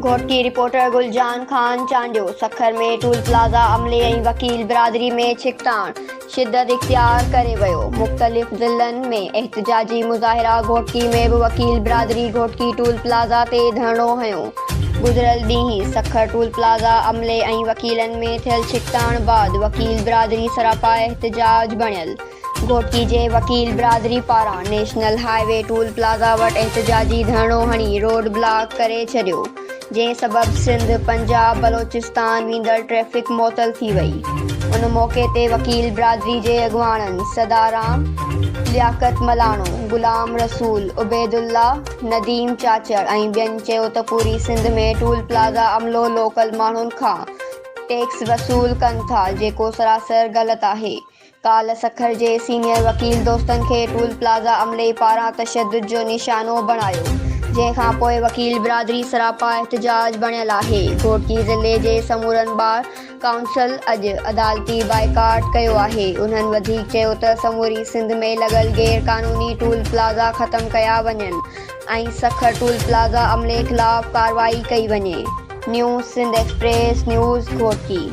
Ghotki, reporter Guljan Khan Chandio, Sukkur ۾ toll plaza عملي ۽ وڪيل برادري ۾ ڇڪتاڻ شدت اختيار ڪري ويو، مختلف ضلعن ۾ احتجاجي مظاهرا، گهوٽڪي ۾ به وڪيل برادري گهوٽڪي ٽول پلازا تي ڌرڻو هنيو، گذريل ڏينهن سکر ٽول پلازا عملي ۽ وڪيلن ۾ ٿيل ڇڪتاڻ بعد وڪيل برادري سراپا احتجاج بڻيل. گهوٽڪي جي وڪيل برادري پاران national high way toll plaza وٽ احتجاجي ڌرڻو هڻي روڊ بلاڪ ڪري ڇڏيو، جنهن سبب سنڌ، پنجاب، بلوچستان ويندڙ ٽريفڪ معطل ٿي وئي. ان موقعي تي وڪيل برادري جي اڳواڻن سدارام، لياقت ملاڻو، غلام رسول، عبيدالله، نديم چاچڙ ۽ ٻين چيو ته پوري سنڌ ۾ ٽول پلازا عملو لوڪل ماڻهن کان ٽيڪس وصول ڪن ٿا، جيڪو سراسر غلط آهي. ڪالهه سکر جي سينيئر وڪيل دوستن کي ٽول پلازا عملي پاران تشدد جو نشانو بڻايو، جنهن کان پوء وڪيل برادري سراپا احتجاج بڻيل آهي. گهوٽڪي ضلعي جي سمورن بار ڪائونسل اڄ عدالتي بائيڪاٽ ڪيو آهي. انهن وڌيڪ چيو ته سموري سنڌ ۾ لڳل غير قانوني ٽول پلازا ختم ڪيا وڃن ۽ سکر ٽول پلازا عملي خلاف ڪارروائي ڪئي وڃي. New Sindh express news Ghotki.